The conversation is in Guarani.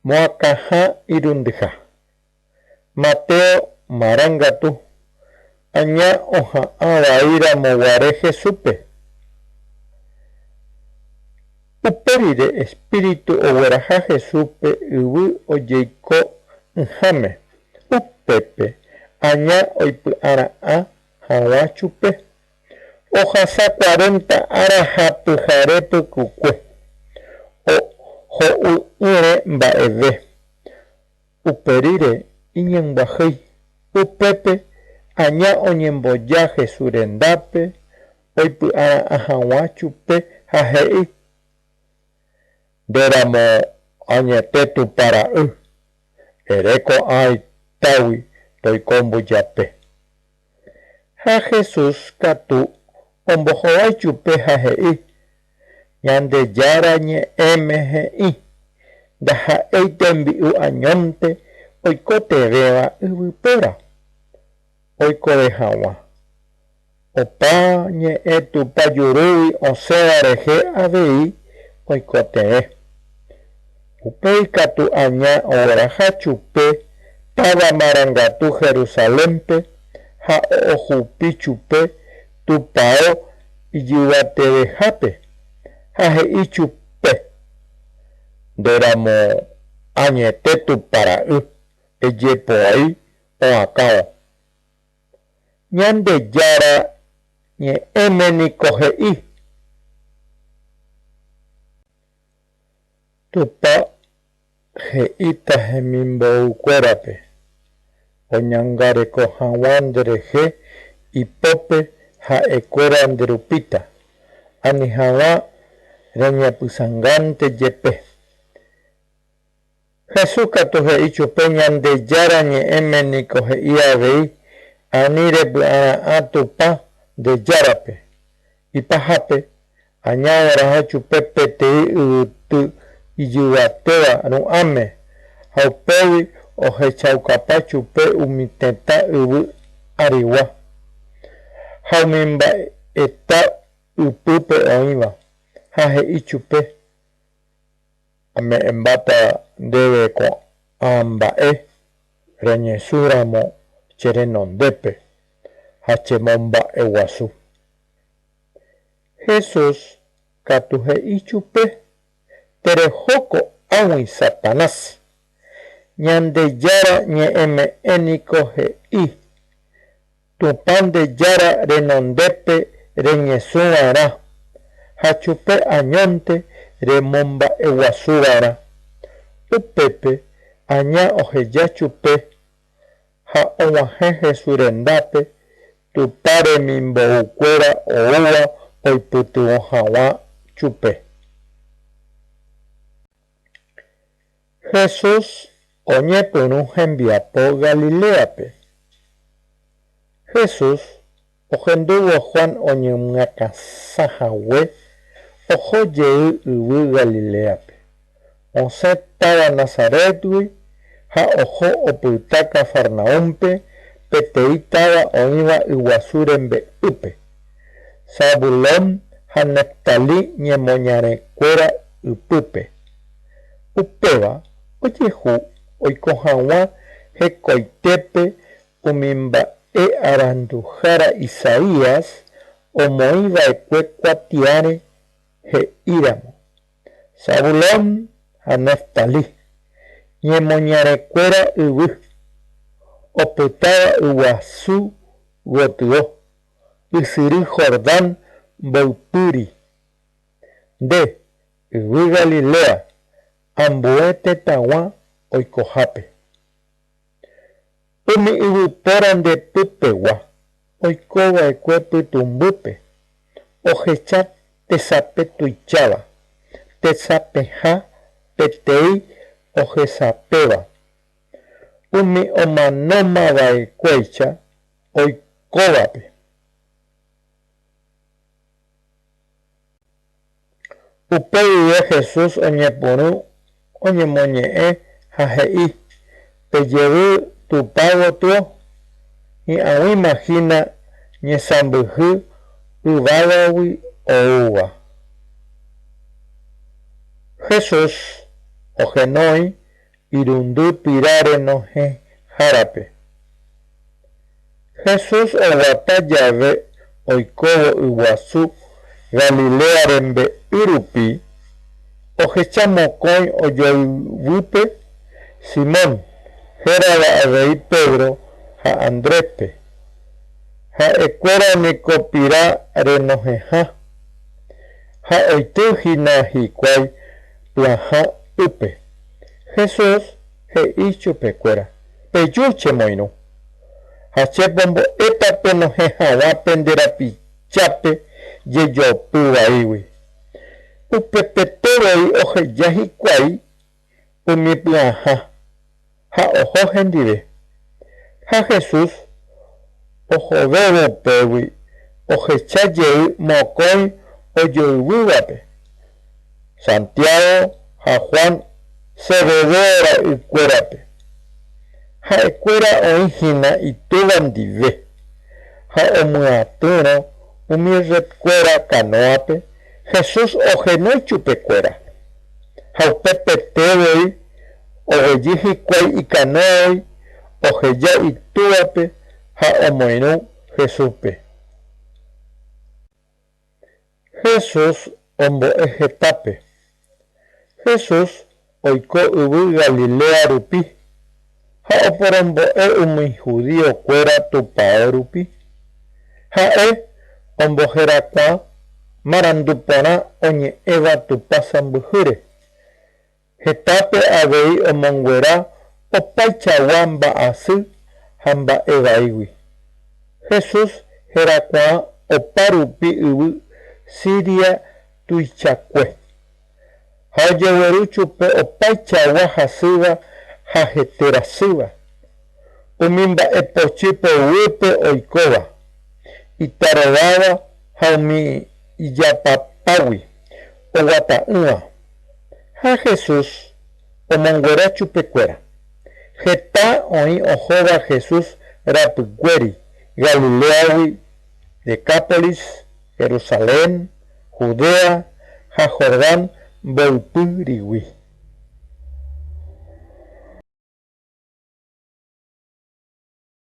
Moakãha irundyha. Mateo marangatu, aña oha'ã vai ramo guare Jesúspe. Upe rire Espíritu ogueraha Jesúspe yvy ojeiko'ỹháme, upépe aña oipy'ara'ã haguã chupe. Ohasa cuarenta ára ha pyhare pykukue, ho'u'ỹre mba'eve. Upe rire iñembyahýi. Upépe aña oñemboja Jesús rendápe oipy'ara'ã hag̃ua chupe ha he'i, Nde ramo añete Tupã ra'y, ere ko'ã itágui toiko mbujape. Ha Jesús katu ombohovái chupe ha he'i, Ñandejára ñe'ẽme he'i, Ndaha'éi tembi'u añónte oikotevẽva yvypóra oikove hag̃ua. Opa ñe'ẽ Tupã jurúgui osẽva rehe avei oikotevẽ. Upéi katu aña ogueraha chupe táva marangatu Jerusalénpe ha ohupi chupe tupao ijyvatevehápe, ha he'i chupe, Nde ramo añete Tupã ra'y, ejepoai oakãvo. Ñandejára ñe'ẽme niko he'i. Tupã he'íta hemimboukuérape oñangareko hag̃ua nderehe ipópe ha'ekuéra nderupíta, ani hag̃ua reñepysãngánte jepe. Jesús katu he'i chupe, Ñandejára ñe'ẽme niko he'i avei, Ani repy'ara'ã Tupã nde Járape. Ipahápe, aña ogueraha chupe peteĩ yvyty ijyvatéva ru'ãme, ha upégui ohechaukapa chupe umi tetã yvy arigua ha umi mba'eta ypýpe oĩva, ha he'i chupe, Ame'ẽmbáta ndéve ko'ã mba'e reñesũ ramo che renondépe ha che momba'eguasu. Jesús katu he'i chupe, Tereho ko'ág̃ui Satanás. Ñandejára ñe'ẽme'ẽ niko he'i, Tupã nde Jára renondépe reñesũ va'erã, ha chupe añónte remomba'eguasu va'erã. Upépe aña oheja chupe ha og̃uahẽ Jesús rendápe Tupã remimboukuéra oúva oipytyvõ hag̃ua chupe. Jesús oñepyrũ hembiapo Galiléape. Jesús ohendúvo Juan oñemyakãsã hague, oho jey yvy Galiléape. Osẽ táva Nazarétgui ha oho opyta Cafarnaúmpe, peteĩ táva oĩva yguasu rembe'ýpe, Zabulón ha Neftalí ñemoñarẽkuéra ypýpe. Upéva ojehu oiko hag̃ua hekoitépe umi mba'e aranduhára Isaías omoĩ va'ekue kuatiáre he'íramo, Zabulón ha Neftalí, ñemoñarekuéra yvy, opytáva yguasu gotyo, ysyry Jordán mboypýri. Nde, yvy Galiléa, ambue tetãgua oikohápe. Umi yvypóra nde pypegua oikova'ekue pytũmbýpe, ohecha tesape tuicháva, tesapeha peteĩ ohesapéva, umi omanómava'ekuéicha oikóvape. Upe guive Jesús oñepyrũ oñemoñe'ẽ ha he'i, Pejevy Tupã gotyo, hi'ag̃uíma hína ñesãmbyhy yvágagui oúva. Jesús ohenói. irundy pira renohẽhárape. Jesús oguata jave oikóvo yguasu Galilea rembe'y rupi, ohecha mokõi ojoyvýpe, Simón, hérava avei Pedro, ha Andréspe. Ha'ekuéra niko pira renohẽha, ha oity hína hikuái pyaha ýpe. Jesús he'i chupekuéra, Peju chemoirũ, ha che pombo'éta penohẽ hag̃ua pende rapichápe jejopy vaígui. Upepete voi oheja hikuái umi pyaha ha oho hendive. Ha Jesús ohovévo upégui ohecha jey mokõi ojoyvývape, Santiago ha Juan Zebedeo ra'ykuérape. Ha'ekuéra oĩ hína itúva ndive, ha omyatyrõ umi rredkuéra kanóape, Jesús ohenói chupekuéra. Ha upepete voi oguejy hikuái ikanóagui, oheja itúvape ha omoirũ Jesúspe. Jesús ombo'e hetápe. Jesús oiko yvy Galilea rupi ha oporombo'e umi judío kuéra tupao rupi. Ha'e omboherakuã marandu porã oñe'ẽva Tupã sãmbyhýre. Hetápe avei omonguera opaichagua mba'asy ha mba'e vaígui. Jesús herakuaa opa rupi yvy Siria tuichakue, ha ojegueru chupe opaichagua hasýva ha hete rasýva, umi mba'e pochy poguýpe oikóva, itarováva ha umi ijapapágui oguata'ỹva. Ha Jesús omonguera chupekuéra. Heta oĩ ohóva Jesús rapykuéri Galiléagui, Decápolis, Jerusalén, Judea ha Jordán mboypýrigui.